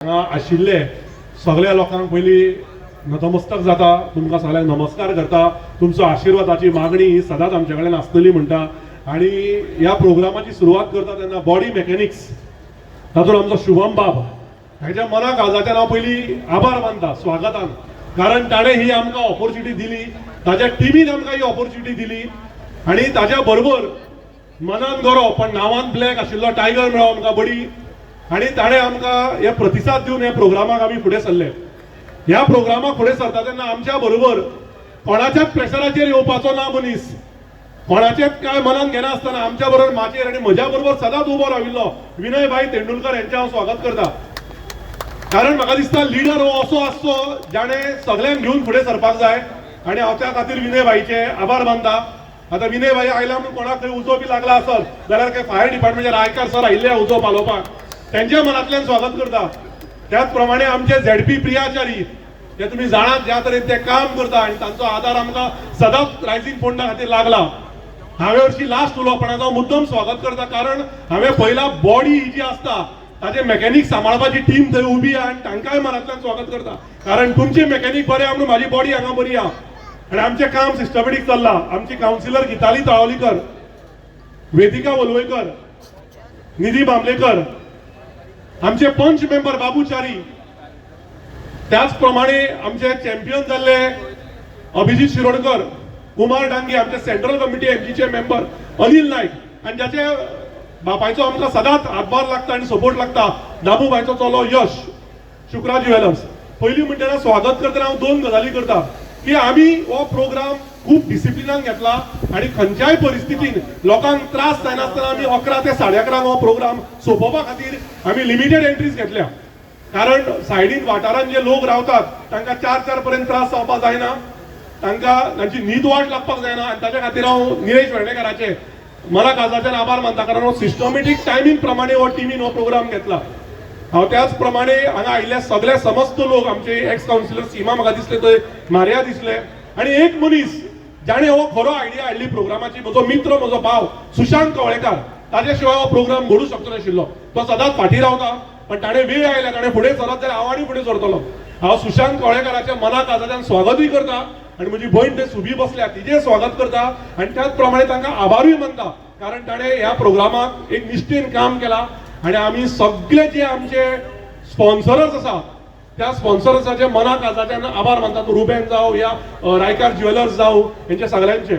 हांगा आशिल्ले सगळ्या लोकांक पयलीं नतमस्तक जाता, तुमकां सगळ्यांक नमस्कार करता. तुमचो आशिर्वादाची मागणी ही सदांच आमचे कडेन आसतली म्हणटा आनी ह्या प्रोग्रामाची सुरवात करता तेन्ना बॉडी मेकॅनिक्स, तातूंत आमचो शुभम बाब, हाच्या मना काळजाच्यान हांव पयलीं आभार मानता स्वागतान, कारण ताणें ही आमकां ऑपॉर्च्युनिटी दिली, ताच्या टिमीन आमकां ही ऑपॉर्च्युनिटी दिली. आनी ताच्या बरोबर मनान गोरो पण नांवान ब्लॅक आशिल्लो टायगर मेळ्ळो आमकां बडी आनी ताणें आमकां हे प्रतिसाद दिवन ह्या प्रोग्रामाक आमी फुडें सरले. ह्या प्रोग्रामाक फुडें सरता तेन्ना आमच्या बरोबर कोणाच्याच प्रेशराचेर येवपाचो ना मनीस, कोणाचेच काय मनान घेनासतना आमच्या बरोबर माचयेर आनी म्हज्या बरोबर सदांच उबो राविल्लो विनय भाई तेंडुलकर यांचें हांव स्वागत करता. कारण म्हाका दिसता लिडर हो असो आसचो जाणें सगल्यांक घेवन फुडें सरपाक जाय आनी हांव त्या खातीर विनय भाईचे आभार मानता. आतां विनय भाई आयला म्हणून कोणाक खंय उजो बी लागला आसत जाल्यार काय फायर डिपार्टमेंटचे रायकार सर आयिल्ले उजो पालोवपाक, तेंच्या मनांतल्यान स्वागत करता. त्याच प्रमाणे आमचे झेडपी प्रियाचारी, ते तुमी जाणात ज्या तरेन ते काम करता आनी तांचो आदार आमकां सदांच रायझींग फोंडा खातीर लागला. हांवें हरशीं लास्ट उलोवप, पण हांव मुद्दम स्वागत करता, कारण हांवें पयला बॉडी ही जी आसता ताजे मेकॅनीक सांबाळपाची टीम थंय उबी आहा आनी तांकांय मनांतल्यान स्वागत करता, कारण तुमचे मेकॅनीक बरे आहा म्हणून म्हाजी बॉडी हांगा बरी आहा आनी आमचें काम सिस्टमॅटीक चल्लां. आमची कावन्सिलर गिताली तळावलीकर, वेदिका वलवयकर, निधी बामलेकर, आमचे पंच मेंबर बाबू च्यारी, त्याच प्रमाणे आमचे चॅम्पियन जाल्ले अभिजित शिरोडकर, कुमार डांगे, आमचे सेंट्रल कमिटी एमजीचे मेंबर अनिल नायक आनी ज्याचे बापायचो आमकां सदांच हातभार लागता आनी सपोर्ट लागता दामू भाईचो चलो यश, शुक्रा ज्युवेलर्स. पयलीं म्हणटना स्वागत करतना हांव दोन गजाली करता की आमी हो प्रोग्राम खूब डिसिप्लिनान घेतला आनी खंयच्याय परिस्थितीन लोकांक त्रास जायनासतना आमी 11 ते 11:30 हो प्रोग्राम सोंपोवपा खातीर आमी लिमिटेड एंट्रीज घेतल्या, कारण सायडीन वाठारांत जे लोक रावतात तांकां 4 4 पर्यंत त्रास जावपाक जायना, तांकां तांची न्हीद वाट लागपाक जायना. आनी ताच्या खातीर हांव निलेश वेर्णेकाराचे मना काळजाच्यान आभार मानता, कारण हो सिस्टमॅटीक टायमींग प्रमाणे हो टिमीन हो प्रोग्राम घेतला. हांव त्याच प्रमाणे हांगा आयिल्ले सगळे समस्त लोक, आमचे एक्स कावन्सिलर सीमा म्हाका दिसले थंय, मारिया दिसले आनी एक मनीस जाणें हो खरो आयडिया हाडली प्रोग्रामाची, म्हजो मित्र, म्हजो भाव सुशांत कवळेकार. ताजे शिवाय हो प्रोग्राम घडूं शकचो नाशिल्लो. तो सदांच फाटीं रावता, पण ताणें वेळ आयल्या ताणें फुडें सरत जाल्यार हांव आनी फुडें सरतलो. हांव सुशांत कवळेकाराच्या मना काळजाच्यान स्वागतूय करता आनी म्हजी भयण थंय सुबी बसल्या तिजें स्वागत करता आनी त्याच प्रमाणे तांकां आभारूय मानता, कारण ताणें ह्या प्रोग्रामाक एक निश्ठेन काम केलां. आनी आमी सगळे जे आमचे स्पॉन्सरर्स आसा त्या स्पॉन्सर्साचे मना काळजाच्यान आभार मानता, तो रुबेन जावं या रायकार ज्युवेलर्स जावं, हेंचे सगळ्यांचे.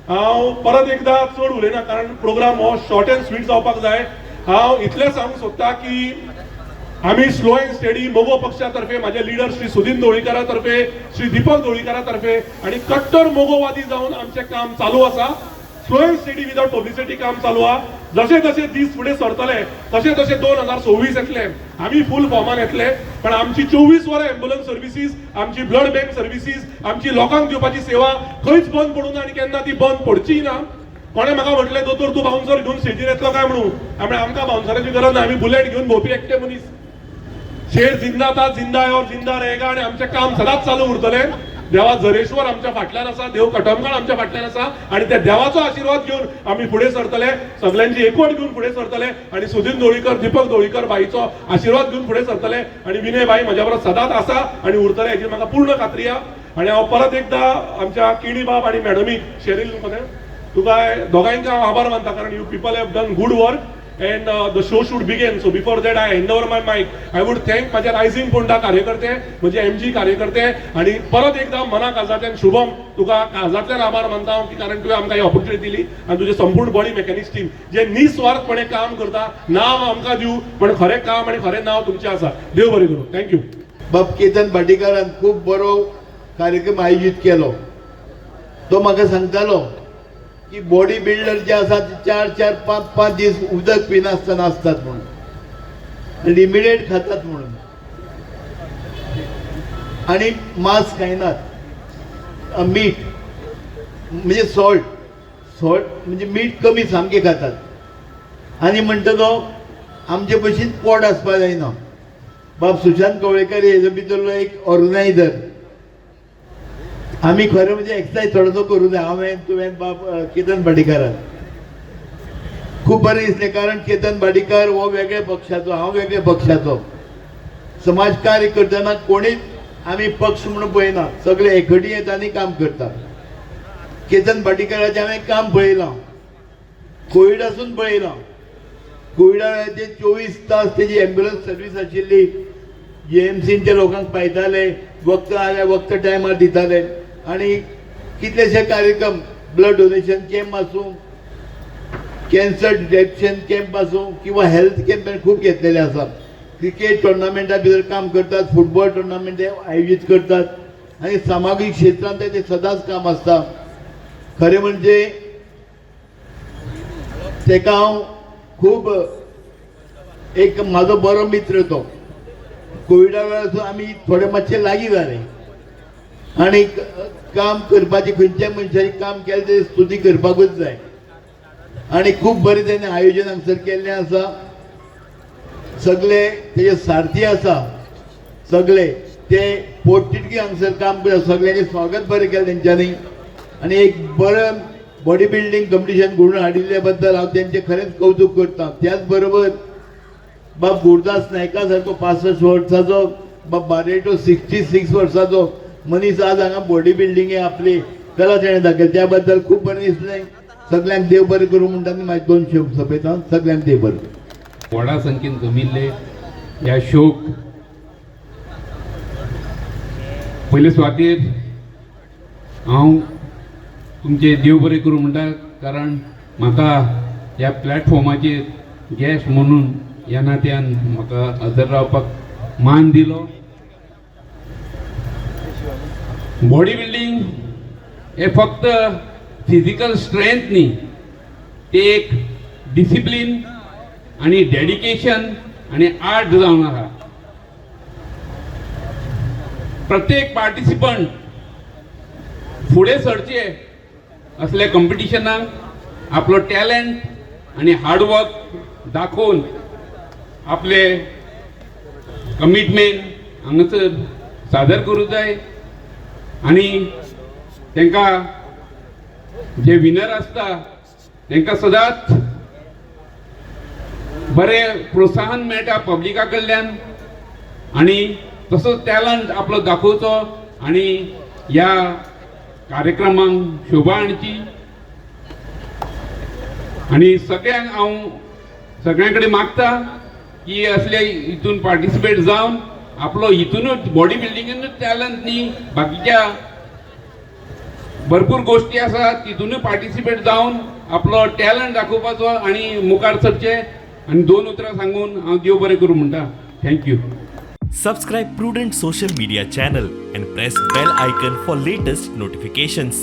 हांव परत एकदा चड उलयना, कारण प्रोग्राम हो शॉर्ट अँड स्वीट जावपाक जाय. हांव इतलें सांगूंक सोदता की आमी स्लो अँड स्टेडी मगो पक्षा तर्फे, माझे लिडर श्री सुदीन दोळीकारा तर्फे, श्री दीपक दोळीकारा तर्फे आनी कट्टर मगोवादी जावन आमचें काम चालू आसा. Slow and steady without publicity काम चालू आहा. जशे जशे दीस फुडें सरतले तशे तशे 2026 येतले, आमी फूल फॉर्मान येतले. पण आमची 24 वरां एम्बुलन्स सर्विसीस, आमची ब्लड बँक सर्विसीस, आमची लोकांक दिवपाची सेवा खंयच बंद पडूं ना आनी केन्ना ती बंद पडची ना. कोणें म्हाका म्हटलें, दोतोर तूं बाउन्सर घेवन स्टेजीर येतलो काय म्हणून. आमी आमकां बाउन्सराची गरज ना, आमी बुलेट घेवन भोंवपी एकटे मनीस. शेर जिंदा था, जिंदा है और जिंदा रहेगा आणि आमचें काम सदांच चालू उरतलें. देवा झरेश्वर आमच्या फाटल्यान आसा, देव कटमगाळ आमच्या फाटल्यान आसा आणि त्या देवाचो आशिर्वाद घेवन आमी फुडें सरतले, सगल्यांची एकवट घेवन फुडें सरतले आणि सुदीन दोळीकर, दीपक दोळीकर भाईचो आशिर्वाद घेवन फुडें सरतले आणि विनय भाई म्हज्या बरोबर सदांच आसा आणि उरतले हेची म्हाका पूर्ण खात्री आहा. आणि हांव परत एकदा आमच्या किणी बाब आणि मॅडमीक, शेरील तुका दोगांयका हांव आभार मानता, कारण you people have done good work and the show should begin. So before that I hand over my mic. I would thank माझ्या रायझिंग फोंडा कार्यकर्ते, म्हणजे एमजी कार्यकर्ते आणि परत एकदा मना काळजांतल्यान शुभम तुका काळजांतल्यान आभार मानता हांव की कारण तुवें आमकां ही ऑपॉर्च्युनिटी दिली आनी तुजे संपूर्ण बॉडी मेकॅनिक्स टीम जे निस्वार्थपणे काम करता. नाव आमकां दिवं, पण खरें काम आनी खरें नाव तुमचें आसा. देव बरें करूं, thank you. बाब केतन भाटीकारान खूब बरो कार्यक्रम आयोजीत केलो. तो म्हाका सांगतालो की बॉडी बिल्डर जे आसा ते 4 4 5 5 दीस उदक पिनासतना आसतात म्हणून, लिमिटेड खातात म्हणून आणि मांस खायनात, मीठ म्हणजे सॉल्ट, सॉल्ट म्हणजे मीठ कमी सामकें खातात. आनी म्हणटा तो आमचे भशेन पोट आसपा जायना. बाब सुशांत कवळेकर हेजो भितरलो एक ऑर्गनायझर. आमी खरें म्हणजे एक्सरसायज थोडोसो करूं जाय. हांवें, तुवें, बाब केतन भाटीकारान खूब बरें दिसलें, कारण केतन भाटीकार हो वेगळ्या पक्षाचो, हांव वेगळ्या पक्षाचो. समाज कार्य करतना कोणीच आमी पक्ष म्हणून पळयना, सगळे एकवटी येता आनी काम करतात. केतन भाटीकाराचें हांवें काम पळयलां, कोविडासून पळयलां. कोविडा वेळार 24 तास तेजी एम्ब्युलन्स सर्वीस आशिल्ली. जीएमसीन ते लोकांक पायताले, वखदां जाल्यार वखदां टायमार दिताले आनी कितलेशे कार्यक्रम, ब्लड डोनेशन कॅम्प आसूं, कॅन्सर डिटेक्शन कॅम्प आसूं किंवा हेल्थ कॅम्प खूब घेतलेले आसात. क्रिकेट टुर्नामेंटा भितर काम करतात, फुटबॉल टुर्नामेंट ते आयोजीत करतात आनी सामाजीक क्षेत्रांत तेजें सदांच काम आसता. खरें म्हणजे तेका हांव खूब एक म्हाजो बरो मित्र तो. कोविडा वेळार आमी थोडे मातशे लागीं जाले आनी काम करपाचें, खंयच्याय मनशाचें काम केलें तें स्तुती करपाकूच जाय आनी खूब बरें तेणें आयोजन हांगसर केल्लें आसा. सगळे तेजे सारथी आसा, सगळे ते पोटतिडकी हांगसर काम करता. सगळ्यांचें स्वागत बरें केलें तेंच्यांनी आनी एक बरें बॉडी बिल्डींग कंपिटिशन घडोवन हाडिल्ले बद्दल हांव तेंचें खरेंच कौतूक करता. त्याच बरोबर बाब गुरुदास नायका सारको 65 वर्साचो, बाब बारेटो 66 वर्साचो मनीस आज हांगा बॉडी बिल्डींग आपली कला तेणें दाखयली, त्या बद्दल खूब बरें दिसलें. सगल्यांक देव बरें करूं म्हणटा आनी मागीर दोन शब्द सोंपयता. सगल्यांक देव बरें करूं. व्हडा संख्येन जमिल्ले ह्या शोक पयले सुवातेर हांव तुमचें देव बरें करूं म्हणटा, कारण म्हाका ह्या प्लॅटफॉर्माचेर गेस्ट म्हणून ह्या नात्यान म्हाका हजर रावपाक मान दिलो. बॉडी बिल्डींग हे फक्त फिजिकल स्ट्रेंथ न्ही, ते एक डिसिप्लीन आनी डेडिकेशन आनी आर्ट जावन आसा. प्रत्येक पार्टिसिपंट फुडें सरचे असल्या कंपिटिशनाक आपलो टॅलंट आनी हार्डवर्क दाखोवन आपले कमिटमेंट हांगासर सादर करूंक जाय आनी तांकां जे विनर आसता तांकां सदांच बरें प्रोत्साहन मेळटा पब्लिका कडल्यान आनी तसोच टॅलंट आपलो दाखोवचो आनी ह्या कार्यक्रमांक शोभा हाडची. आनी सगळ्यांक हांव सगळ्यां कडेन मागता की असले हितून पार्टिसिपेट जावन आपलो हितूनच बॉडी बिल्डिंगेनूच टॅलंट न्ही, बाकीच्या भरपूर गोश्टी आसा, तितूनय पार्टिसिपेट जावन आपलो टॅलंट दाखोवपाचो आनी मुखार सरचे. आनी दोन उतरां सांगून हांव देव बरें करूं म्हणटा. Thank you. Subscribe Prudent Social Media channel and press bell icon for latest notifications.